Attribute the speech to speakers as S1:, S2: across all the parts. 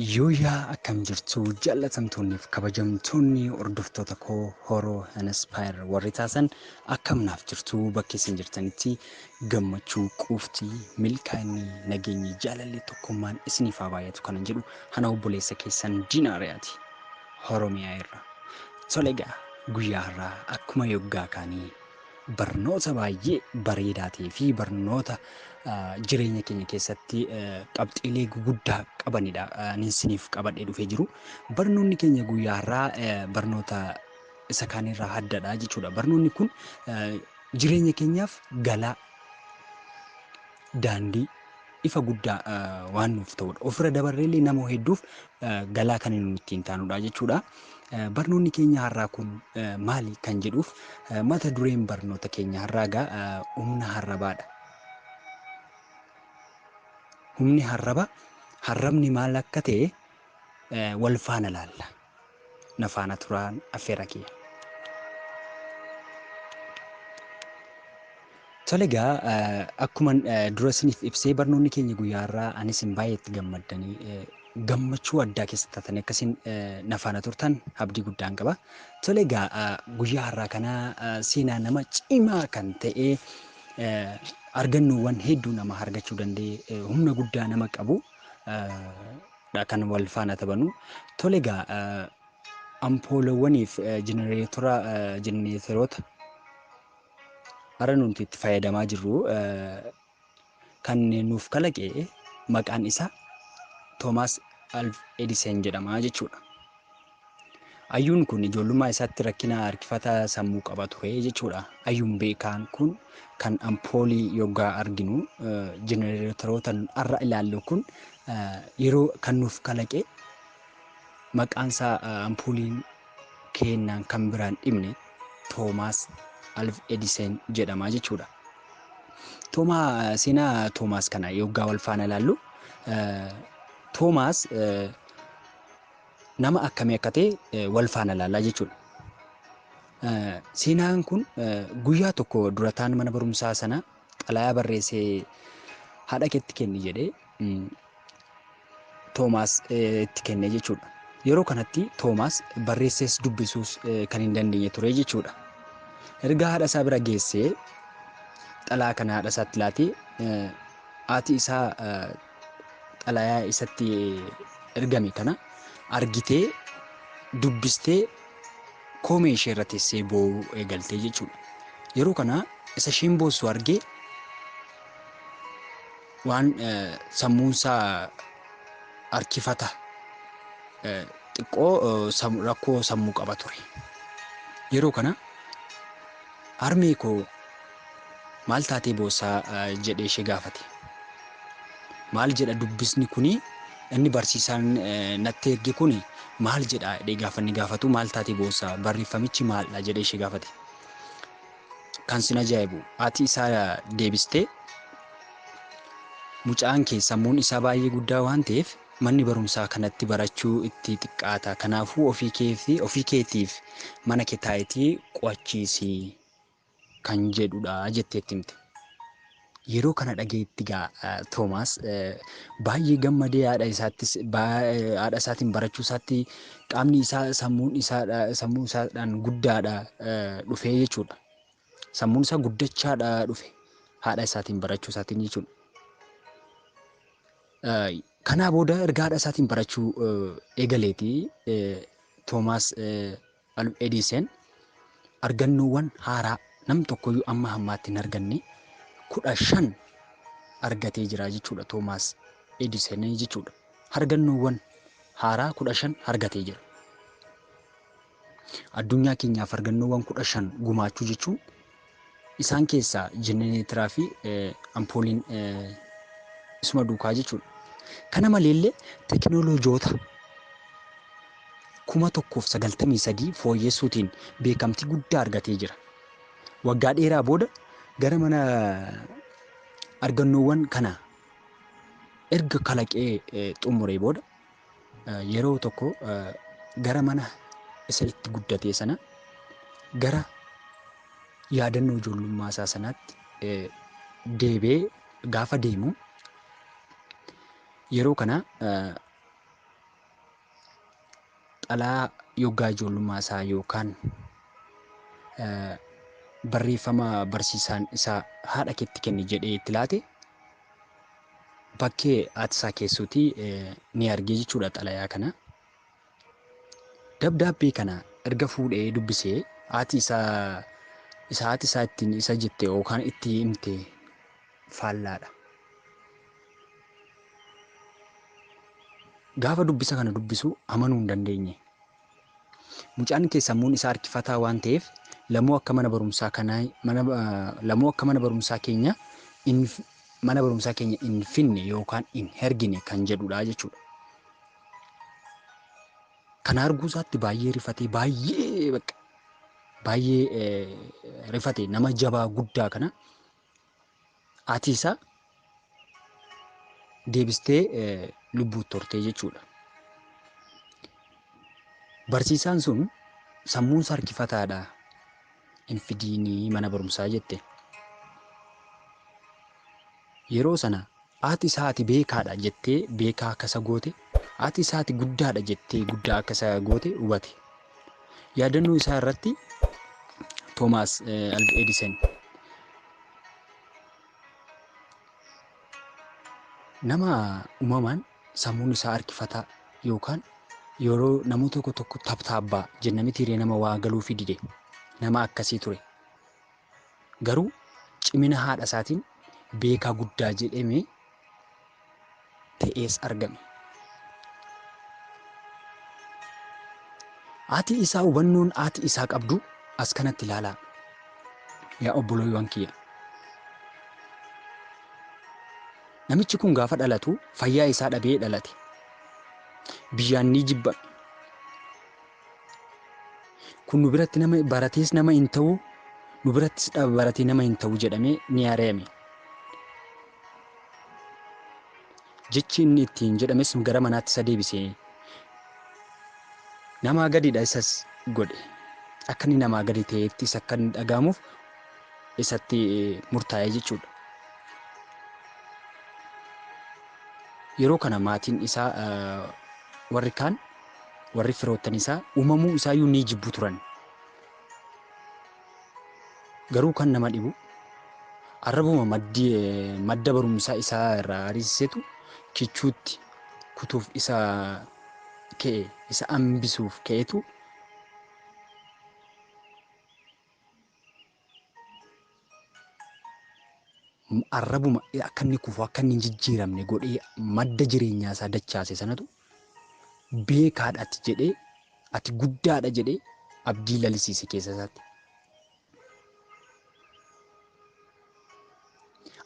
S1: Yooyaa, akkam jirtu jaallatamtoonniif kabajamtoonni hordoftoota koo Horoo Inspire warri taasan, akkam naaf jirtu? Bakka isin jirtanitti gammachuu, quuftii, milkaa'inni, nageenyi, jaalalli, tokkummaan isiniif haa baay'atu kanan jedhu hana obboleessa keessan Diinaariyaati Oromiyaa irra. Tole egaa, guyyaa har'aa akkuma yoggaa kaanii barnoota baay'ee bareedaa ta'ee fi barnoota jireenya keenya keessatti qabxiilee guguddaa qabanidha. Ani isiniif qabadhee dhufee jiru. Barnoonni keenya guyyaa har'aa barnoota isa kaanirraa addadha jechuudha. Barnoonni kun jireenya keenyaaf galaa, daandii ifa guddaa waan nuuf ta'udha. Ofirra dabarreellee nama hedduuf galaa kan inni ittiin taanudha jechuudha. Barnoonni keenya har'aa kun maali kan jedhuuf, mata dureen barnoota keenya har'aa egaa humna arrabaadha. Humni arrabaa, arrabni maal akka ta'e wal faana laalla. Na faana turaan affeera kiyya. Tole egaa, akkuma dura isiniif ibsee, barnoonni keenya guyyaa har'aa anis isin baay'ee itti gammaddanii, gammachuu addaa keessa taatanii akkasiin na faana turtan abdii guddaan qaba. Tole egaa, guyyaa har'aa kana seenaa nama cimaa kan ta'e, argannoowwan hedduu nama argachuu danda'e, humna guddaa nama qabu kan wal faana taphannu. Tole egaa, ampoolawwaniif jenereetoroota har'a nuti itti fayyadamaa jirru kan nuuf kalaqe maqaan isaa Toomaas Alv Edison jedhama jechuudha. Hayyuun kun ijoollummaa isaatti rakkina harkifata sammuu qaba ture jechuudha. Hayyuun beekaan kun kan ampoolii yoggaa arginu, jenereetoroota har'a ilaallu kun yeroo kan nuuf kalaqe, maqaan isaa ampooliin kennaan kan biraan dhibne Toomaas Alv Edison jedhama jechuudha. Toomaa seenaa Toomaas kana yoggaa wal faana ilaallu, Toomaas nama akkamii akka ta'e wal faana ilaallaa jechuudha. Seenaan kun guyyaa tokko durataan mana barumsaa sana xalayaa barreessee haadha keetti kenni jedhee Toomaas itti kenne jechuudha. Yeroo kanatti Toomaas barreessees dubbisuus kan hin dandeenye ture jechuudha. Erga haadha isaa bira geessee xalayaa kana haadha isaatti laatee, haati isaa xalayaa isatti ergame kana argitee dubbistee koomee ishee irra teessee boo'uu eegaltee jechuudha. Yeroo kana isa isheen boossu argee, waan sammuunsaa harkifata xiqqoo, rakkoo sammuu qaba ture. Yeroo kana "Harmee koo, maal taatee boossaa?" jedhee ishee gaafate. "Maal jedha dubbisni kuni, inni barsiisaan natti erge kuni maal jedha?" jedhee gaafa inni gaafatu, "Maal taatee boossaa? Barreeffamichi maaldha?" jedhee ishee gaafate. Kan sin ajaa'ibu, haati isaa deebistee, "Mucaan kee sammuun isaa baay'ee guddaa waan ta'eef manni barumsaa kanatti barachuu itti xiqqaata. Kanaafuu ofii keetiif mana kee taa'itii qo'achiisi kan jedhudha" jetteetti himte. Yeroo kana dhageetti gaa Toomaas baay'ee gammadee, haadha isaattis haadha isaatiin barachuu isaatti qaamni isaa, sammuun isaa sammuu isaadhaan guddaadha dhufee jechuudha. Sammuun isaa guddachaadha dhufe haadha isaatiin barachuu isaatiin jechuudha. Kanaa booda erga haadha isaatiin barachuu eegaleeti Toomaas Alv Edison argannoowwan haaraa nam tokkoyyuu amma ammaatti hin arganne 15 argatee jira jechuudha Toomaas Edison jechuudha. Argannoowwan haaraa 15 argatee jira. Addunyaa keenyaaf argannoowwan 15 gumaachuu jechuun, isaan keessaa jenereetaraa fi ampooliin isuma duukaa jechuudha. Kana maleellee teekinooloojoota 1093 fooyyessuutiin beekamtii guddaa argatee jira. Waggaa dheeraa booda gara mana argannoowwan kana erga kalaqee xumuree booda, yeroo tokko gara mana isa itti guddatee sana, gara yaadannoo ijoollummaa isaa sanaatti deebi'ee gaafa deemu, yeroo kana Xalaa yoggaa ijoollummaa isaa yookaan barreeffama barsiisaan isaa haadha keetti kenni jedhee itti laate bakkee haati isaa keessuutii ni argee jechuudha xalayaa kana. Dabdaabbee kana erga fuudhee dubbisee haati isaa isa haati isaa ittiin isa jette yookaan itti himte faallaadha. Gaafa dubbisa kana dubbisu amanuu hin dandeenye. Mucaan kee sammuun isaa harkifataa waan ta'eef lamuu akka mana barumsaa kanaa mana lamuu akka mana barumsaa keenya in mana barumsaa keenya hin finne yookaan hin hergine kan jedhudha jechuudha. Kana arguu isaatti baay'ee rifatee baay'ee bakka baay'ee rifate nama jabaa guddaa kana haati isaa deebistee lubbuutti hortee jechuudha. Barsiisaan sun sammuun isaa harkifataadha. Hin fidiinii mana barumsaa jette. Yeroo sana haati isaa ati beekaadha jettee beekaa akka isa goote, haati isaa ati guddaadha jettee guddaa akka isa goote hubate. Yaadannoo isaa irratti Toomaas Alva Edison nama uumamaan sammuun isaa harkifataa yookaan yeroo namoota tokko tokko tabtaabbaa jennamiti hiree nama waa galuufii dide nama akkasii ture. Garuu cimina haadha isaatiin beekaa guddaa jedhamee ta'ees argame. Haati isaa hubannoon haati isaa qabdu as kanatti ilaalaa. Yaa obboloowwan kiyya. Namichi kun gaafa dhalatu fayyaa isaa dhabee dhalate. Biyyaan ni jibbame. Kun nu biratti nama baratees nama hin ta'u, nu birattis baratee nama hin ta'u jedhamee ni ari'ame. Jechi inni ittiin jedhames gara manaatti isa deebisee namaa gadiidha isas godhe. Akka inni namaa gadi ta'etti isa akka inni dhaga'amuuf isatti murtaa'e jechuudha. Yeroo kana maatiin isaa warri kaan warri firoottan isaa uumamuu isaayyuu ni jibbu turan. Garuu kan nama dhibu arrabuma madda barumsaa isaa irraa ariisisetu kichuutti kutuuf isa ka'e isa hambisuuf ka'etu arrabuma akka inni kufu akka inni hin jijjiiramne godhee madda jireenyaa isaa dachaase sanatu beekaadha ati jedhee ati guddaadha jedhee abdii lalisiise keessa isaatti.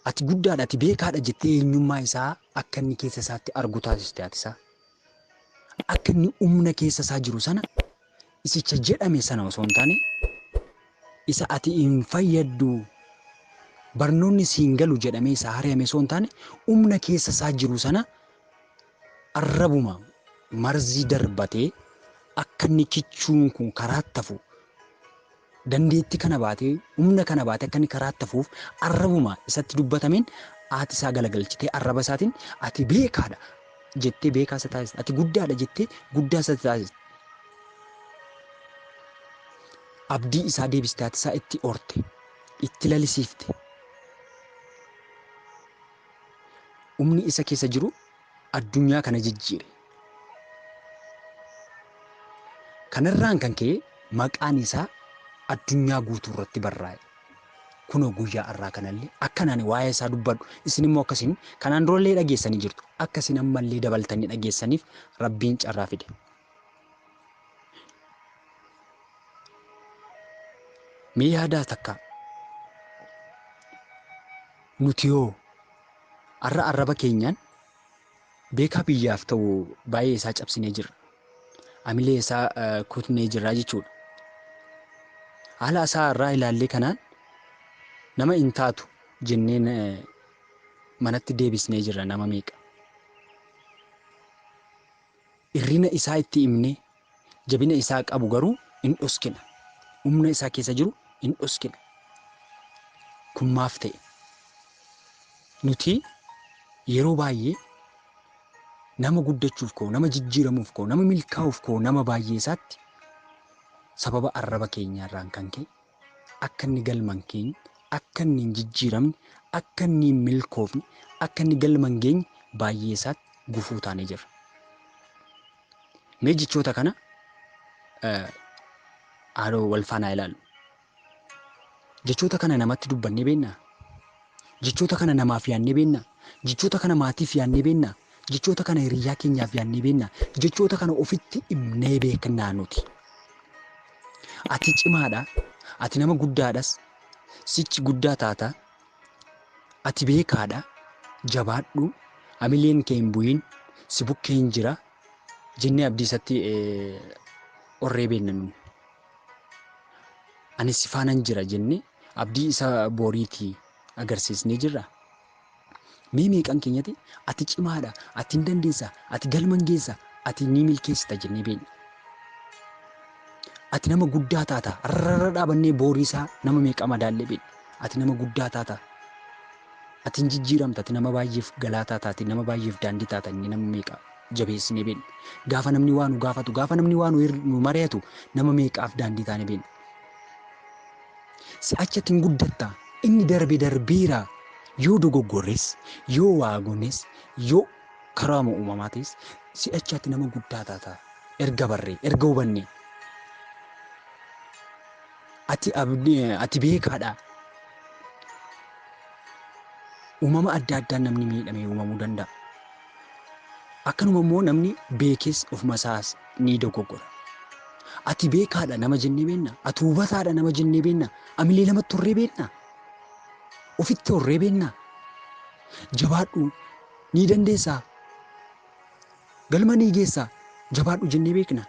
S1: Ati guddaadha ati beekaadha jettee eenyummaa isaa akka inni keessa isaatti argu taasiste haati isaa. Akka inni humna keessa isaa jiru sana isicha jedhame sana osoo hin taane isa ati hin fayyaddu barnoonni siin galu jedhamee isa ari'ame osoo hin taane humna keessa isaa jiru sana arrabuma marzii darbatee akka inni kichuun kun karaatti hafu dandeettii kana baatee humna kana baatee akka inni karaatti hafuuf arrabuma isatti dubbatameen haati isaa galagalchitee arraba isaatiin ati beekaadha jettee beekaa isa taasiste ati guddaadha jettee guddaa isa taasiste. Abdii isaa deebistee haati isaa itti horte itti lalisiifte. Humni isa keessa jiru addunyaa kana jijjiire. Kanarraan kan ka'e maqaan isaa addunyaa guutuu irratti barraa'e. Kunoo guyyaa har'aa kanallee akkanaan waa'ee isaa dubbadhu isin immoo akkasiin kanaan durallee dhageessanii jirtu akkasin ammallee dabaltanii dhageessaniif rabbiin carraa fide. Mee yaadaa takka nuti yoo har'a arraba keenyaan beekaa biyyaaf ta'u baay'ee isaa cabsinee jirra. Amilee isaa kutnee jirra jechuudha. Haala isaa irraa ilaallee kanaan nama hin taatu jenneen manatti deebisnee jirra nama meeqa. Hirrina isaa itti himnee jabina isaa qabu garuu hin dhoskina. Humna isaa keessa jiru hin dhoskina. Kun maaf ta'e? Nuti yeroo baay'ee Nama guddachuuf ka'u, nama jijjiiramuuf ka'u, nama milkaa'uuf ka'u, nama baay'ee isaatti sababa arraba keenyaarraan kan ka'e akka inni galma hin geenye, akka inni hin jijjiiramne, akka inni hin milkoofne, akka inni galma hin geenye baay'ee isaatti gufuu taanee jirra. Mee jechoota kana haaloo wal faanaa ilaallu. Jechoota kana namatti dubbannee beennaa? Jechoota kana namaaf yaadnee beennaa? Jechoota kana maatiif yaadnee beennaa? Jechoota kana hiriyyaa keenyaaf yaadnee beennaa? Jechoota kana ofitti himnee beeknaa nuti? Ati cimaadha, ati nama guddaadhas, sichi guddaa taata, ati beekaadha, jabaadhu, amileen kee hin bu'in, si bukkeen jira jennee abdii isatti horree beenna nun. Ani si faanan jira jennee abdii isa boriitii agarsiisnee jirra. Mee meeqan keenyati ati cimaadha, ati hin dandeessa, ati galma hin geessa, ati ni milkeessita jennee beekna. Ati nama guddaa taata, rarra dhaabannee boorii isaa nama meeqa madaallee beekna. Ati nama guddaa taata, ati hin jijjiiramta, ati nama baay'eef galaa taata, ati nama baay'eef daandii taata inni nama meeqa jabeessinee beekna. Gaafa namni waa nu gaafatu, gaafa namni waa nu mari'atu nama meeqaaf daandii taane beekna. Si'achi ati hin guddatta, inni darbe darbeera. Yoo dogoggorres, yoo waa goones, yoo karaama uumamaa ta'es si'achi ati nama guddaa taata. Erga barree, erga hubanne. Ati ati beekaadha. Uumama adda addaan namni miidhamee uumamuu danda'a. Akkanuma immoo namni beekes ofuma isaas ni dogoggora. Ati beekaadha nama jennee beenna. Ati hubataadha nama jennee beenna. Amilee namatti horree beenna. Ofitti horree beenna. Jabaadhu ni dandeessaa. Galma ni geessaa. Jabaadhu jennee beekna.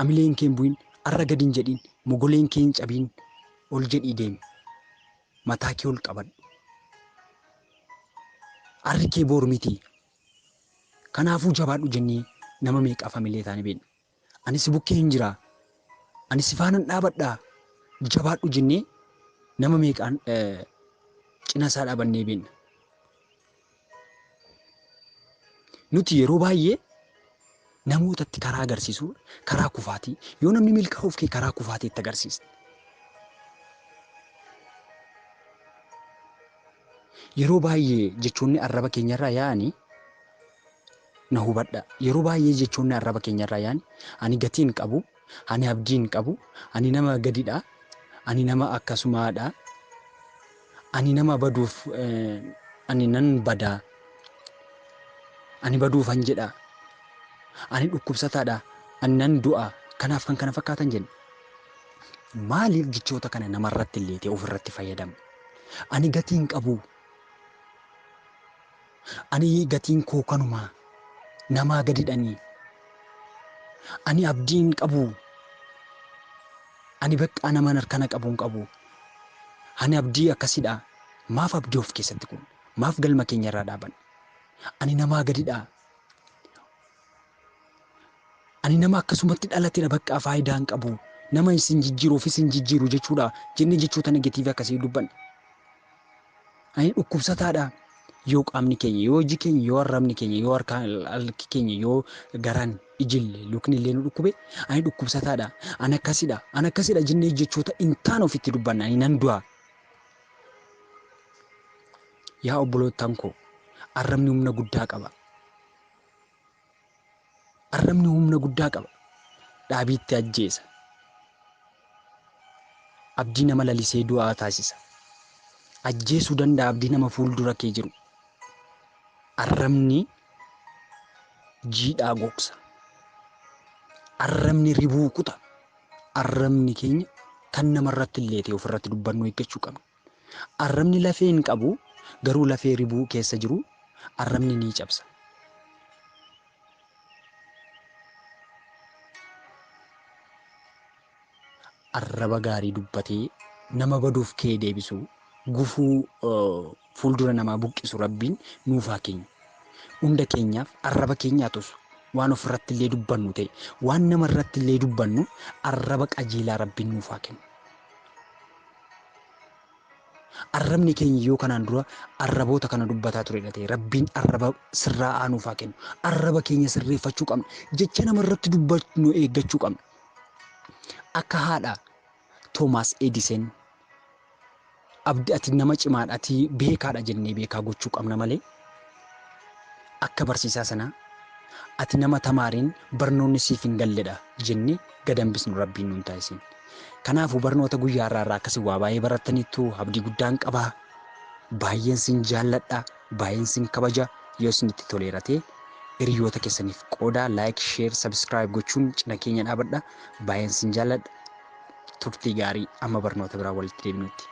S1: Amileen kee hin bu'in, arra gadi hin jedhin, mogoleen kee hin cabiin, ol jedhii deemi. Mataa kee ol qabadhu. Arri kee boor miti. Kanaafuu jabaadhu jennee nama meeqaaf amilee taane beekna. Ani si bukkee hin jira. Ani si faanan dhaabadha. Jabaadhu jennee nama meeqaan cina isaa dhaabannee beekna. Nuti yeroo baay'ee namootatti karaa agarsiisuu, karaa kufaatii, yoo namni milkaa'uuf kee karaa kufaatii itti agarsiisna. Yeroo baay'ee jechoonni arraba keenyarraa yaa'anii na hubadha. Yeroo baay'ee jechoonni arraba keenyarraa yaa'an ani gatii hin qabu, ani abdii hin qabu, ani nama gadidha, ani nama akkasumaadha, ani nama baduuf ani nan badaa, ani baduufan jedha, ani dhukkubsataadha, ani nan du'a, kanaaf kan kana fakkaatan jenna. Maaliif jechoota kana namarratti illee ta'e ofirratti fayyadamna? Ani gatii hin qabu. Ani gatiin koo kanuma namaa gadidhanii. Ani abdii hin qabu. Ani baqqaa nama harkana qabu hin qabu. Ani abdii akkasidha. Maaf abdii of keessatti kun? Maaf galma keenya irraa dhaaban? Ani namaa gadidha. Ani nama akkasumatti dhalatedha baqqaa faayidaa hin qabu. Nama isin jijjiiru ofis hin jijjiiru jechuudha. Jennee jechoota negatiivii akkasii dubbanna. Ani dhukkubsataadha. Yoo qaamni keenya, yoo iji keenya, yoo arrabni keenya, yoo harki keenya, yoo garaan ijille, lukni illee nu dhukkube, ani dhukkubsataadha. Ani akkasidha. Ani akkasidha jennee jechoota hin taane ofitti dubbanna. Ani nan du'a. Yaa obboloottan koo, arrabni humna guddaa qaba. Arrabni humna guddaa qaba. Dhaabiitti ajjeesa. Abdii nama lalisee du'aa taasisa. Ajjeesuu danda'a abdii nama fuuldura kee jiru. Arrabni jiidhaa gogsa. Arrabni ribuu kuta. Arrabni keenya kan namarratti illee ta'e ofirratti dubbannu eeggachuu qabna. Arrabni lafee hin qabu garuu lafee ribuu keessa jiru arrabni ni cabsa. Arraba gaarii dubbatee nama baduuf kee deebisu gufuu fuuldura namaa buqqisu Rabbiin nuuf haa kennu. Hunda keenyaaf arraba keenyaa tosu waan ofirratti illee dubbannu ta'e waan namarratti illee dubbannu arraba qajeelaa Rabbiin nuuf haa kennu. Arrabni keenya yoo kanaan dura arraboota kana dubbataa turedha ta'e, Rabbiin arraba sirraa aanuuf haa kennu. Arraba keenya sirreeffachuu qabna. Jecha nama irratti dubbannu eeggachuu qabna. Akka haadha Toomaas Edisen, abdi ati nama cimaadha, ati beekaadha jennee beekaa gochuu qabna malee, akka barsiisaa sanaa ati nama tamaariin barnoonni siif hin galledha jennee gad hambisnu Rabbiin nuun taasisin. Kanaafuu barnoota guyyaa irraa irraa akkasii waa baay'ee barattaniittu abdii guddaan qabaa. Baay'een sin jaalladha, baay'een sin kabaja. Yoo isinitti toleera ta'e hiriyoota keessaniif qoodaa, like, share, subscribe gochuun cina keenya dhaabadha. Baay'een sin jaalladha. Turtii gaarii, amma barnoota biraa walitti deebinutti.